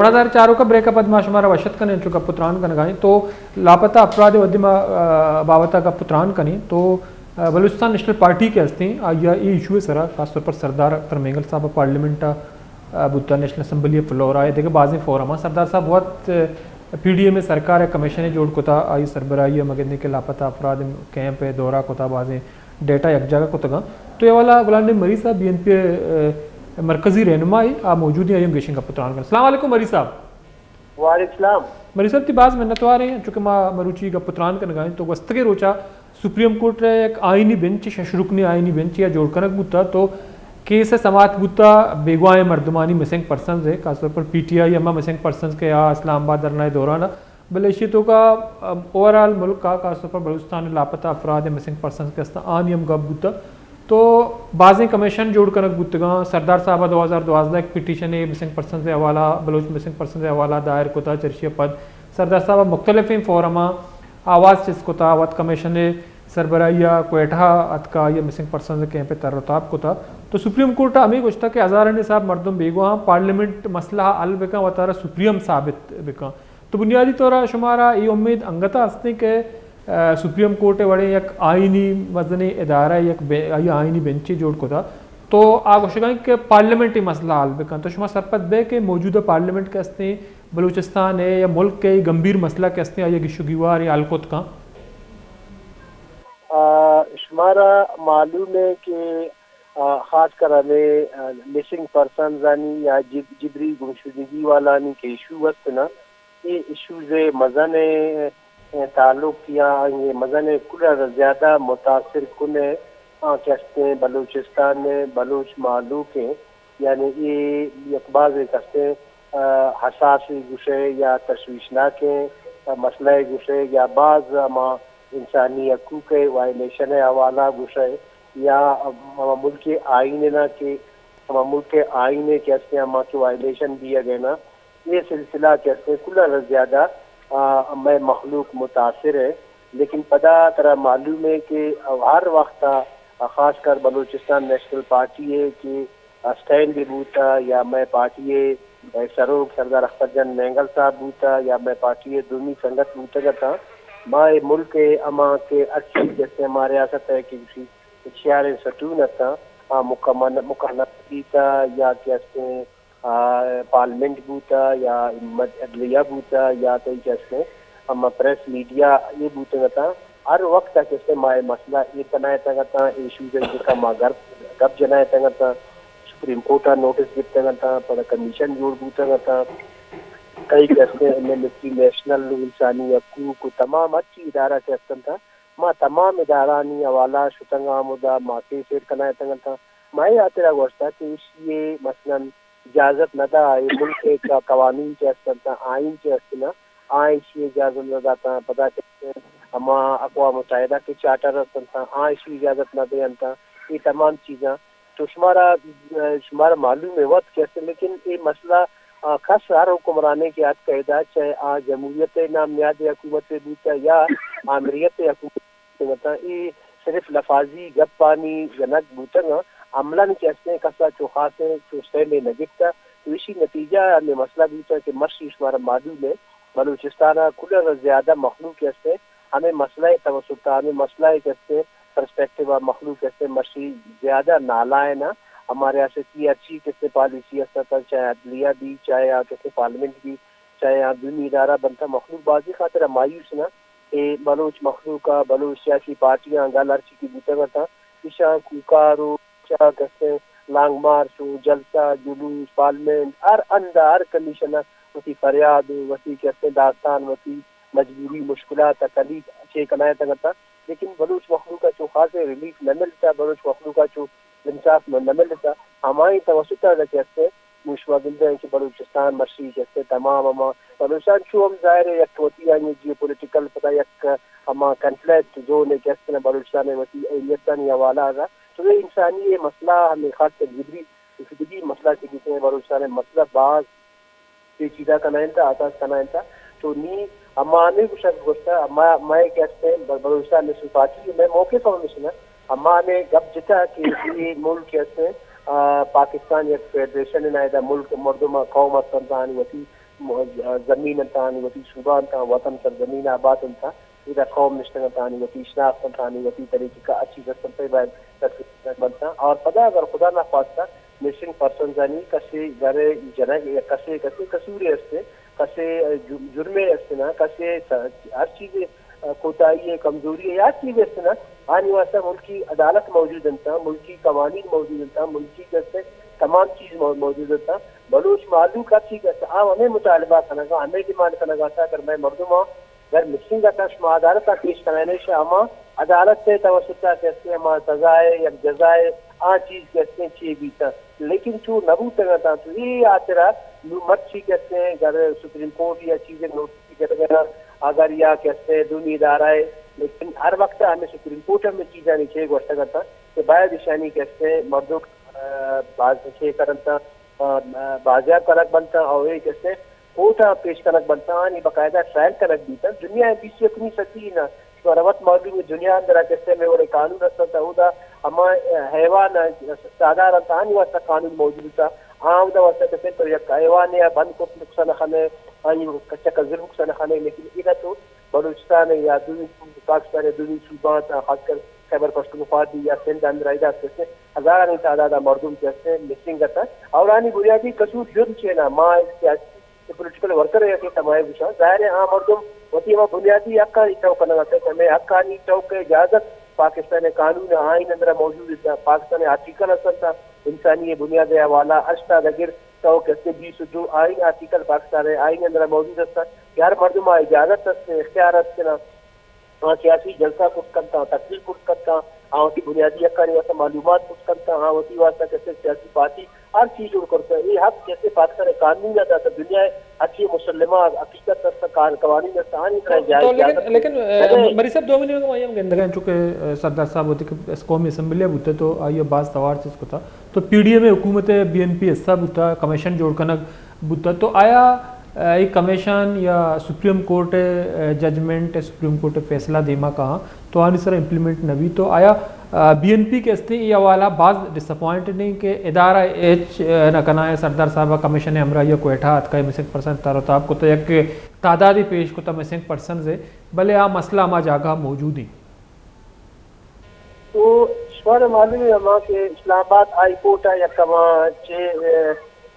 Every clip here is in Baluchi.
گڑا دار چاروکا، بریک ءَ پد ما شمارا وش اتک کنیں، چو گپ و تران کنگا ایں۔ تو لاپتہ افراد ءِ وھدی ما، آ، بابت ءَ گپ و تران کنیں تو، آ، بلوچستان نیشنل پارٹی کہ ہستیں، آئی ءَ اے ایشو ءِ سرا خاص طور پر سردار اختر مینگل صاحب پارلیمنٹ ءَ، آ، بوتا، نیشنل اسمبلی ءِ فلور ءَ، دگہ بازیں فورم ءَ سردار صاحب وت، آ، پی ڈی ایم ءِ سرکار ءَ کمیشنے جوڑ کتا، آئی ءِ سربراہی ءَ مگندیں کہ لاپتہ افراد کیمپ ءِ دورہ کتا، بازیں ڈیٹا یک جاگہ کتگاں۔ تو اے حوالہ گلام نبی مری صاحب، بی این پی ءِ، آ، مرکزی رہنما ایں، آ موجود ایں، آئی ءَ گیشیں گپ و تران کن۔ السلام علیکم مری صاحب۔ وعلیکم السلام۔ مری صاحب، تئی باز منتوار ایں، چونکہ ما مروچی گپ و تران کنگا ایں، تو گوستگیں روچا سپریم کورٹ ءِ یک آئینی بنچ، شش رکنی آئینی بنچ یا جوڑ کنگ بوتا، تو کیس ءِ سماعت بوتا، بیگواہیں مردمانی، مسنگ پرسنز ءِ، خاص طور پر پی ٹی آئی ءِ ہما مسنگ پرسنز کہ آ اسلام آباد دھرنا ءِ دوران ءَ، بلے ایشی توکا، ام، اوور آل ملک ءَ خاص طور پر بلوچستان ءِ لاپتہ افراد ءِ، مسنگ پرسنز کہ استاں، آنی ہم گپ بوتا۔ تو بازیں کمیشن جوڑ کنگ بوتگاں۔ سردار صاحب ءَ دو ہزار دوازدہ یک پٹیشنے مسنگ پرسنز ءِ حوالہ، بلوچ مسنگ پرسنز ءِ حوالہ دائر کتا۔ چرشی ءَ پد سردار صاحب ءَ مختلفیں فورماں آواز چست کتا، وت کمیشن ءِ سربراہی ءَ کوئٹہ ءَ اتکا، آئی ءَ مسنگ پرسنز کیمپ ءِ تر و تاب کتا۔ تو سپریم کورٹ ءَ ہمے گوشتا کہ ہزارانی حساب مردم بیگواہ آں، پارلیمنٹ مسئلہ ءَ حل بکن، وتارا سپریم ثابت بکن۔ تو بنیادی طور ءَ شمارا اے امید انگت ءَ ہستیں کہ، آ، سپریم کورٹ ءِ وڑیں یک آئینی مزنیں ادارہ، یک بے-، آئی آئینی بنچے جوڑ کتا، تو آ گوشگا ایں کہ پارلیمنٹ اے مسئلہ حل بکن۔ تو شما سرپد بئے کہ موجودہ پارلیمنٹ کہ ہستیں بلوچستان ءِ یا ملک ءِ گمبھیر مسئلہ کہ ہستیں، آئی ءِ گیش و گیوار اے حل کت کن؟ آ، شمارا معلوم ہے کہ، آ، خاص کر ہمیں، آ، مسنگ پرسنز آنی یا جب-، جبری گمشدگی والانی کہ ایشو است نا، اے ایشوز مزن ءِ تعلق یا اے مزن ءِ کل ءَ زیادہ متاثر کن ءَ آ کہ استیں بلوچستان ءِ بلوچ مہلوک ءَ، یعنی اے یک باز یک استیں، آ، حساس گوشئے یا تشویشناکیں مسئلہ گوشئے یا باز ہما انسانی حقوق ءِ وائلیشن ءِ حوالہ گوشئے یا ہما ملک ءِ آئین ءَ نا کہ ہما ملک ءِ آئین ءِ کہ استیں ہما کہ وائلیشن بیگ ءَ نا، اے سلسلہ کہ استیں کل ءَ زیادہ، آ، مئے مخلوق متاثر ہے، لیکن پدا ترا معلوم ہے کہ ہر وقت ءَ خاص کر بلوچستان نیشنل پارٹی ءِ کہ اسٹینڈ بوتا یا مئے پارٹی ءِ سروک سردار اختر جان مینگل صاحب بوتا یا مئے پارٹی ءِ دومی سنگت بوتگ اتاں، ما اے ملک ءِ ہما کہ ہر چیز کہ استیں ہما ریاست ءِ کہ گوشی چیاریں ستون اتاں، آ مکمل، مکمل بیتا یا کہ استیں آ، پارلیمنٹ بوتا یا مد-، عدلیہ بوتا یا تئی کہ استیں، اما پریس میڈیا اے بوتگ اتاں، ہر وقت ءَ کہ استیں ما اے مسئلہ ایر کنائتگ اتاں، ایشوز ءِ کہ ما گپ، گپ جنائتگ اتاں، سپریم کورٹ ءَ نوٹس گپتگ اتاں، پدا کمیشن جوڑ بوتگ اتاں، تئی کہ استیں ایمنسٹی نیشنل انسانی حقوق و تمام ہرچی ادارہ کہ استنت، ما تمام ادارہانی حوالہ شتگ آں، ہمودا ما کیس ایر کنائتگ اتاں۔ ما اے ہاترا گوشتگ کہ ایشی ءِ مثلاً اجازت نہ دا، اے ملک ءِ کہ قوانین کہ است انت، آئین کہ است نا، آ ایشی ءِ اجازت نہ داتاں۔ پدا کہ ہما اقوام متحدہ کہ چارٹر است انت، آ ایشی ءِ اجازت نہ دے انت۔ اے تمام چیزاں تو شمارا، شمارا معلوم ہے وت کہ است، لیکن اے مسئلہ، آ، کس ہر حکمرانے کہ آتکہ ادا، چاہے آ جمہوریت ءِ نام نہاد ءِ حکومت ءِ بوتہ یا آمریت ءِ حکومت بوتگ اتاں۔ اے صرف لفاظی گپانی جنگ بوتگ آں، عملاً کہ استیں کس ءَ چو خاصیں چو سیلے نہ گپتہ۔ تو ایشی نتیجہ ہمے مسئلہ بوتہ کہ مرشی شمارا معلوم ہے بلوچستان ءَ کل ءَ زیادہ مخلوق کہ استیں ہمے مسئلہ ءِ توسط ءَ، ہمے مسئلہ ءِ کہ استیں پرسپیکٹیو ءَ مخلوق کہ استیں مرشی زیادہ نالائن ءَ۔ ہما ریاستی ہرچی کہ استیں پالیسی است اتاں، چاہے عدلیہ بی، چاہے آ کہ استیں پارلیمنٹ بی، چاہے آ دومی ادارہ بنتہ، مخلوق بازی خاطر ءَ مایوس نہ۔ اے بلوچ مخلوق ءَ، بلوچ سیاسی پارٹیاں گل ہرچی کہ بوتگ اتاں، ایشاں کوکار و چا کہ استیں لانگ مارچ و جلسہ، جلوس، پارلیمنٹ، ہر ہند ءَ، ہر کنڈیشن ءَ وتی فریاد و وتی کہ استیں داستان، وتی مجبوری، مشکلات، تکلیف چے کنائتگ اتاں۔ لیکن بلوچ مخلوق ءَ چو خاصیں ریلیف نہ ملتہ، بلوچ مخلوق ءَ چو انصاف نہ، نہ ملتہ۔ ہمائی توسط ءَ کہ استیں نوں شما گندئے کہ بلوچستان مرشی کہ استیں تمام ہما بلوچستان چو ہم ظاہر ہے یک وتی آنی جیو پولیٹیکل پدا یک ہما کنفلکٹ زون ءِ کہ استیں بلوچستان ءِ وتی اہمیتانی حوالہ ءَ تو اے انسانی اے مسئلہ ہمے خاص کر جبری کشیدگی مسئلہ کہ گوشئے بلوچستان ءِ مسئلہ باز پیچیدہ کنائینتہ، حساس کنائینتہ۔ تو نی اما ہمے گوشگ گوشتہ، اما مئے کہ استیں بلوچستان نیشنل پارٹی مئے موقف ہمیش انت، اما ہمے گپ جتہ کہ اے ملک کہ استیں، آ، پاکستان یک فیڈریشن ءِ نائدہ ملک مردم قوم است انت آنی وتی زمین انت، آنی وتی صوبہ انت، وطن سرزمین آباد انت، ادا قوم نشتگ انت، آنی وتی شناخت انت، آنی وتی طریقہ کار، ہر چیز است انت، باید رسیدگ بنت۔ اور پدا اگر خدا نخواستہ مسنگ پرسنز آنی کسے گھر جنگ یا کسے، کسے قصورے است، کسے جرمے است نا، کسے ہر چیز کوتاہی ء، کمزوری ء یا چیز است نا، آنی واسطہ ملکی عدالت موجود انت، ملکی قوانین موجود انت، ملکی کسے تمام چیز مو-، موجود انت۔ بلوچ مہلوک ہر چیز است، آ ہمیں مطالبہ کنگا، ہمیں ڈیمانڈ کنگا تا، اگر میں مردم ہاں، اگر مسنگ اتاں، شما عدالت ء پیش کنائنے، شہ ہما عدالت ء توسط ء کہ است ہما سزا ء یا جزا ء آ چیز کہ است چی بیتاں، لیکن چو نہ بوتگ اتاں، تو اے ہاترا نو مرچی کہ است اگر سپریم کورٹ یا چیز نوٹس گرگ ء اگر یا کہ است دومی ادارہ ء، لیکن ہر وقت ہمیں سپریم کورٹ ہم چیزانی چے گوشتگ اتاں کہ باید اشانی کہ است مردم، آ، باز چے کرنت، آ، بازیاب کنگ بنت، اور اے کہ است کورٹ ء پیش کنگ بنت، آنی باقاعدہ ٹرائل کنگ بیت۔ دنیا ء بیست یکمی صدی نا، شمارا وت معلوم ہے، دنیا اندر کہ است میں وڑے قانون است، اودا ہما حیوان سادار انت، آنی واسطہ قانون موجود تھا۔ آ اودا واسطہ کہ است تو یک حیوان یا بند کت نقصان خانے، آئی کچا کا ظلم نقصان خانے، لیکن ادا تو بلوچستان یا دومی پاکستان یا دومی صوبہ تا، خاص کر خیبر پختونخوا دی یا سندھ اندر ایدا کہ است ہزارانی تعداد مردم کہ است مسنگ اتاں۔ اور آنی بنیادی قصور جرم چینا، ما سیاسی پولیٹیکل ورکر ء کہ تمائے گوشاں، ظاہر ہے آ مردم وتی ہما بنیادی حقانی توک کنگ ء، ہمے حقانی توک ء اجازت پاکستان ء قانون ء آئین اندر موجود انت، پاکستان ء آرٹیکل است انت، انسانی بنیاد ء حوالہ ہشت ء دگر توک است، بیست و دو آئین، آرٹیکل پاکستان ء آئین اندر موجود است کہ ہر مردم ء اجازت است، اختیار است کہ نا آ سیاسی جلسہ کت کنت، آ تقریر کت کنت، آ وتی بنیادی حقانی واسطہ معلومات کت کنت، آ وتی واسطہ کسے سیاسی پارٹی ہر چیز جوڑ کرت۔ اے حق کسے پاکستان ء قانون ء داتا، دنیا ء ہرچی مسلمہ حقیقت است، قان-، قوانین است، آنی طرح تو، جائز تو لیکن، اجازت لیکن، اہ، نہ دے۔ مری صاحب، دو منٹ میں ہم گندگا ہیں، چونکہ، اہ، سردار صاحب وتی کہ اس قومی اسمبلی بوتا تو آئیے باز توار چیز کتا۔ تو پی ڈی ایم حکومت بی این پی حصہ بوتا، کمیشن جوڑ کنگ بوتا۔ تو آیا، ء، اے کمیشن یا سپریم کورٹ ء، ء، ججمنٹ، سپریم کورٹ ء فیصلہ دیما کہاں تو آنی سر امپلیمنٹ نہ بی تو آیا، ء، بی این پی کہ استیں اے حوالہ باز ڈس اپوائنٹڈ ایں کہ ادارہ ہچ، ء، نہ کنائیں؟ سردار صاحب ء کمیشن ء ہمراہی ء کوئٹہ اتکا مسنگ پرسن تر و تاب کتا، یک تعدادی پیش کتا مسنگ پرسنز ء، بلے آ مسئلہ ہما جاگہ موجود ایں۔ تو شمارا معلوم ہے ہما کہ اسلام آباد ہائی کورٹ ء یک ہما چے، ء،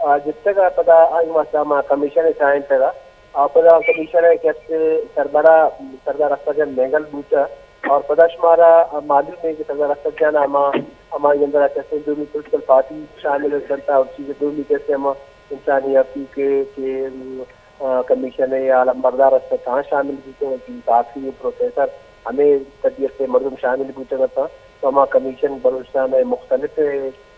آ، جتگ ء پدا آئی واسطہ ہما کمیشن ء سائنتگ ء، آ پدا کمیشن ء کہ است سربراہ سردار اختر جان مینگل بوتہ اور پدا شمارا معلوم ہے کہ سردار اختر جان ہما، ہما اندر ء کہ است دومی پولیٹیکل پارٹی شامل اتنت اور چیز دومی کہ است ہما انسانی حقوق ء کہ آ، کمیشن ء علمبردار است اتاں شامل بوتگ، وتی ساتھی ء پروفیسر ہمے طبیعت ء مردم شامل بوتگ اتاں۔ تو ہما کمیشن بلوچستان ء مختلف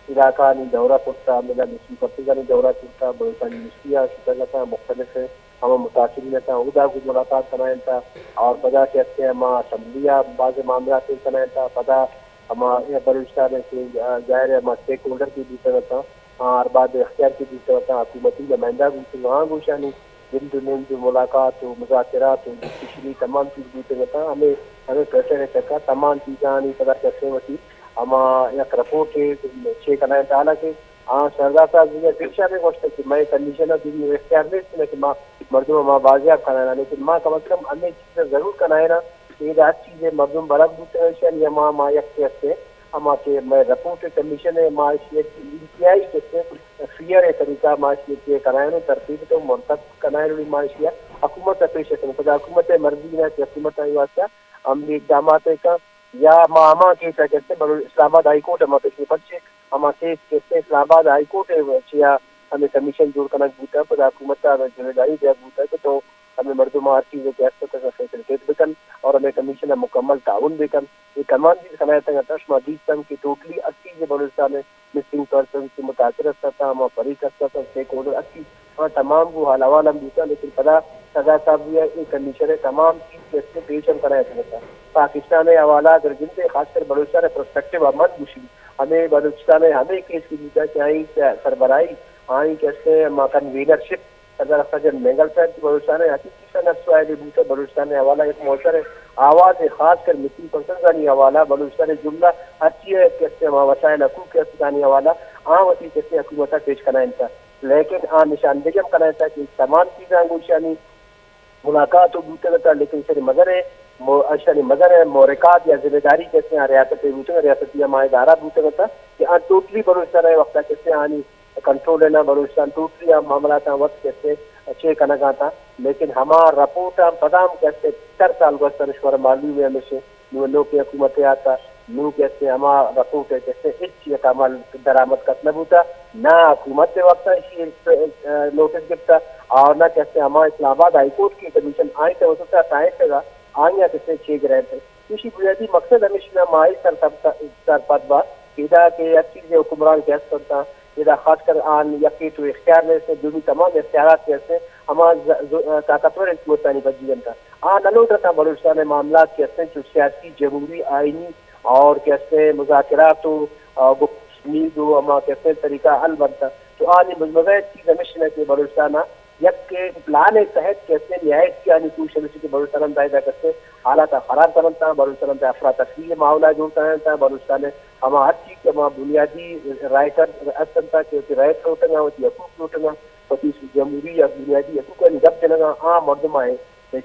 علاقہ آنی دورہ کرتا، ہمدا مسلم پرسنز آنی دورہ کرتا، بلوچستان یونیورسٹی ء شتگ اتاں، مختلف ہما متاثرین اتاں، اودا گوں ملاقات کنائینتا اور پدا کہ است ہما اسمبلی ء بعض معاملات کنائینتا، پدا ہما بلوچستان ء کہ، آ، ظاہر ہے ہما اسٹیک ہولڈر کہ بوتگ اتاں، آ، ارباب اختیار کہ بوتگ اتاں، حکومتی نمائندہ بوتگ، آ گوشانی گند و نند و ملاقات و مذاکرات و ڈسکشنی تمام چیز بوتگ اتاں۔ ہمے، ہمے پریشر ء چکا تمام چیزانی پدا کسے وتی ہما یک رپورٹ چے کنائینت، حالانکہ آ سردار صاحب دیگہ پیش ہمے گوشتگ کہ مئے کنڈیشن ء دیگہ اختیار نیست نہ کہ ما مردم ء ما بازیاب کنائیناں، لیکن ما کم از کم ہمے چیز ء ضرور کنائیناں کہ ادا ہر چیز ء مردم برگ بوتگ، ایشانی ہما، ہما یک کہ است ہما کہ مئے رپورٹ کمیشن ء ما ایشی ء انتہائی کسے فیئر ء طریقہ ما ایشی ء کنائینوں، ترتیب تو مرتب کنائینوں ما ایشی ء حکومت ء پیش کنوں۔ پدا حکومت ء مرضی نہ کہ حکومت ء واسطہ عملی اقدامات ء کن یا ما ہما کیس ء کسے بلو-، اسلام آباد ہائی کورٹ ء ما پیش کنوں، پرچے ہما کیس کسے اسلام آباد ہائی کورٹ ء چیا ہمیں کمیشن جوڑ کنگ بوتا، پدا حکومت ء ہمیں ذمہ داری دیگ بوتا کہ تو ہمیں مردم ہر چیز کہ است تک فیسلیٹیٹ بکن اور ہمیں کمیشن ء مکمل تعاون بکن۔ یہ تمام چیز کنائے تک شما دیستن کہ ٹوٹلی ہر چیز بلوچستان ء مسنگ پرسنز کہ متاثر است اتاں، ہما فریق است اتاں، اسٹیک ہولڈر اچی، آ تمام گوں حال احوال ہم بوتاں، لیکن پدا سردار صاحب ء اے کنڈیشن ء تمام چیز کہ است پیش ہم کنائینت اتاں۔ پاکستان ء حوالہ اگر گندے، خاص کر بلوچستان ء پرسپیکٹو ء من گوشی، ہمے بلوچستان ء ہمے کیس کہ بوتاں کہ آئی سربراہی، آئی کہ است ما کنوینر شپ سردار اختر جان مینگل صاحب کہ بلوچستان ء حقیقی سنگ ء سوائے بوتہ، بلوچستان ء حوالہ یک مؤثر آواز ء خاص کر مسنگ پرسنز آنی حوالہ بلوچستان ء جملہ ہرچی ء کہ است ہما وسائل حقوق کہ است آنی حوالہ آ وتی کسے حکومت ء پیش کنائینتہ۔ لیکن آ نشاندہی ہم کنائینتا کہ تمام چیزاں گوں ایشانی ملاقات و بوتگ اتاں، لیکن ایشانی مزن ء مو-، ایشانی مزن ء محرکات یا ذمہ داری کہ استیں آ ریاست ء بوتگ، ریاستی ہما ادارہ بوتگ اتاں کہ آ ٹوٹلی بلوچستان ء وقتا کہ استیں آنی کنٹرول ء نہ، بلوچستان ٹوٹلی آ معاملاتاں وت کہ استیں چے کنگ ء اتاں، لیکن ہما رپورٹاں پدا ہم کہ استیں چار سال گوستن، شمارا معلوم ہے ہمیشہ نوں نوکیں حکومت ء آتا، نوں کہ استیں ہما رپورٹ ء کہ استیں ہچ یک عمل درآمد کت نہ بوتا، نہ حکومت ء وقتا ایشی ء نوٹس گپتا، اور نہ کہ استیں ہما اسلام آباد ہائی کورٹ کی کمیشن آئی ء وسطا ٹائم پہ آئی ء کہ استیں چے گرینت۔ ایشی بنیادی مقصد ہمیش نہ مائی سر سر-، سرپد با کہ ادا کہ ہر چیز حکمران کہ است انت، ادا خاص کر آن یکے تو اختیار نیست، دومی تمام اختیارات کہ است، ہما ز-، ز-، طاقتور قوتانی بجی انت۔ آ نہ لوٹ اتاں بلوچستان ء معاملات کہ استیں چو سیاسی، جمہوری، آئینی اور کہ استیں مذاکرات و، آ، گپ شنید و ہما کہ استیں طریقہ حل بنت۔ تو آنی مزمزہ چیز ہمیش نہ کہ بلوچستان ء یک پلان ء تحت کہ استیں نہایت کی آنی کوشش ہمیش کہ بلوچستان ء دائدہ کہ استیں حالات ء خراب کننت، بلوچستان ء افراتفری ء ماحول ء جوڑ کننت، بلوچستان ء ہما ہر چیز کہ ہما بنیادی رائٹ است انت کہ وتی رائٹ لوٹنگا، وتی حقوق لوٹنگا، وتی جمہوری یا بنیادی حقوقانی گپ جنگا، آ مردم آئے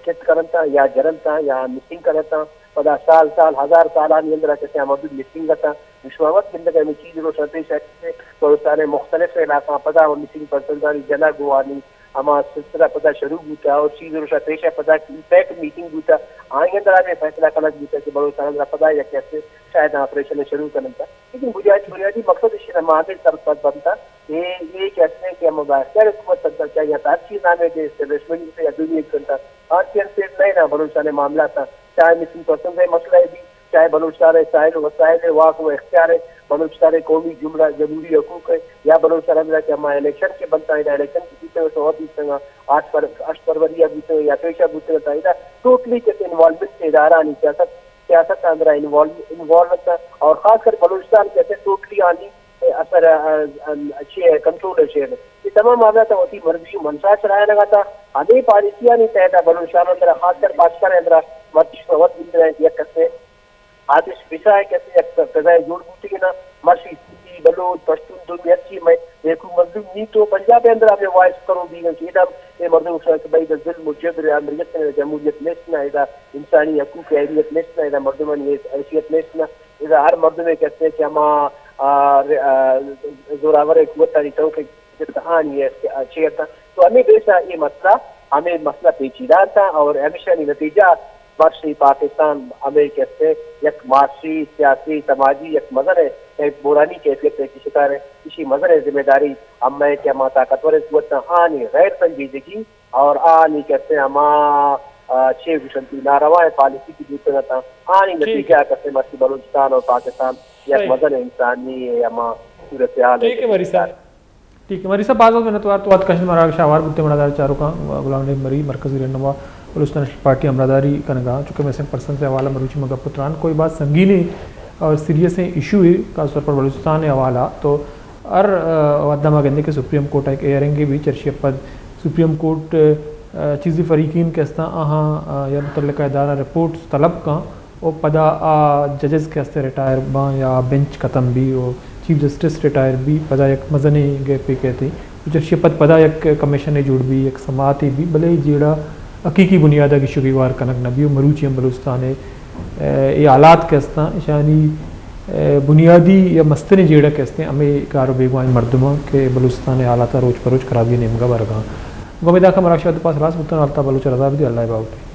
چت کننت یا جننت یا مسنگ کننت، پدا سال سال، ہزار سالانی اندر کسے آ مردم مسنگ اتاں۔ شما وت گندگ ہمے چیز روشن پیش آ کہ بلوچستان مختلف علاقہ پدا مسنگ پرسنزانی جنگ و آنی ہما سلسلہ پدا شروع بوتا اور چیز روشن پیش آ پدا پیک میٹنگ بوتا، آئی اندر ہمیں فیصلہ کنگ بوتا کہ بلوچستان اندر پدا یک ایسے شاید آپریشن شروع کننت۔ لیکن بنیادی، بنیادی مقصد اسی نہ مانے سرپد بنتا۔ اے، اے کہ استیں کہ ہم بااختیار حکومت سرپد چاہیے، ہر چیز نامے دے اسٹیبلشمنٹ سے یا دنیا کنتا۔ آج کے انتے نئے نا بلوچستان معاملہ تھا، چاہے مسنگ پرسن سے مسئلہ ہے بھی، چاہے بلوچستان ساحل و وسائل ہے، واک و اختیار ہے، بلوچستان قومی جملہ جمہوری حقوق ہے، یا بلوچستان اندر کہ ہما الیکشن کے بنتا ہے، الیکشن کی بیتے ہوئے تو اور بیتے ہوئے آٹھ فر-، آٹھ فروری یا بیتے ہوئے یا پیشہ بیتے ہوئے تا، ٹوٹلی کہ انوالومنٹ سے ادارہ نہیں سیاست سیاست ء اندرا انوالو، انوالو اتاں اور خاص کر بلوچستان کہ اسے ٹوٹلی آنی اثر، ا، ا، چی ہے، کنٹرول ء چیر۔ یہ تمام معاملات وتی مرضی و منشا چلائینگ اتاں۔ ہمیں پالیسیانی تحت بلوچستان اندرا خاص کر باشکر اندرا مرچی وت اندرا یک کسے آتش فشا ہے کسے یک فضائے جوڑ بوتگی نا مرشی سندھی، بلوچ، پشتون، دومی ہر چی میں بیکو مظلوم نی تو پنجاب اندرا ہمیں وائس کرو بیگن کہ ادھر اے مردم گوشاں کہ بھئی ادا ظلم و جبر، ادا جمہوریت نیست نا، ادا انسانی حقوق ء اہمیت نیست نا، ادا مردمانی حیثیت نیست نا، ادا ہر مردمے کہ استے کہ ہما، آ، ر-، آ، زوراور قوتانی توک ء آنی است کہ چی اتاں۔ تو ہمیں بیسا اے مسئلہ، ہمیں مسئلہ پیچیدہ اتاں اور ہمیشانی نتیجہ برشی پاکستان ہمیں کہ استے یک معاشی، سیاسی، سماجی یک مزن ء بحرانی کیفیت ء شکار ہے۔ اسی مزن ء ذمہ داری ہمیں کہ ہما طاقتور قوت آنی غیر سنجیدگی اور آنی کسے ہما، آ، چے گوشنتی ناروا پالیسی کی بوتگ اتاں، آنی ٹھیک ہے۔ نتیجہ کسے مرچی بلوچستان اور پاکستان یک صحیح۔ مزن انسانی ہما صورتحال ہے۔ ٹھیک ہے مری صاحب۔ ٹھیک ہے مری صاحب، باز باز منتوار تو وت کشت مارا شاوار بوتے مڑا دار چاروکاں، غلام نبی مری مرکزی رہنما بلوچستان نیشنل پارٹی ہمراہداری کنگا، چونکہ مسنگ پرسن سے حوالہ مروچی ما گپ و تران کوئی باز سنگینیں اور سیریس ایشو ہے، خاص طور پر بلوچستان حوالہ تو ہر، آ، وھد ء ما گندیں کہ سپریم کورٹ ء یک ہیئرنگے بیت، چرشی ء پد سپریم کورٹ، آ، چیزی فریقین کہ استاں آہاں، آ، یا متعلقہ ادارہ رپورٹس طلب کن و پدا آ ججز کہ استیں ریٹائر باں یا آ بنچ ختم بی و چیف جسٹس ریٹائر بی، پدا یک مزنیں گیپے کئیت و چرشی ء پد پدا یک کمیشنے جوڑ بی، یک سماعتے بی، بلے جیڑا حقیقی بنیاد ء گیشی گیوار کنگ نہ بی و مروچی ہم بلوچستان ء اے حالات کہ استاں، اشانی، اے، بنیادی یا مستریں جیڑہ کہ استیں، ہمے گار و بیگواہیں مردماں کہ بلوچستان ء حالات ء روچ پہ روچ خرابی ء نیمگا برگاں۔ گوں ادا کہ مراگش ء دو پاس ہلاس بوتن، حالتا بلوچ ء رضا بدی، اللہ ء باہوٹ۔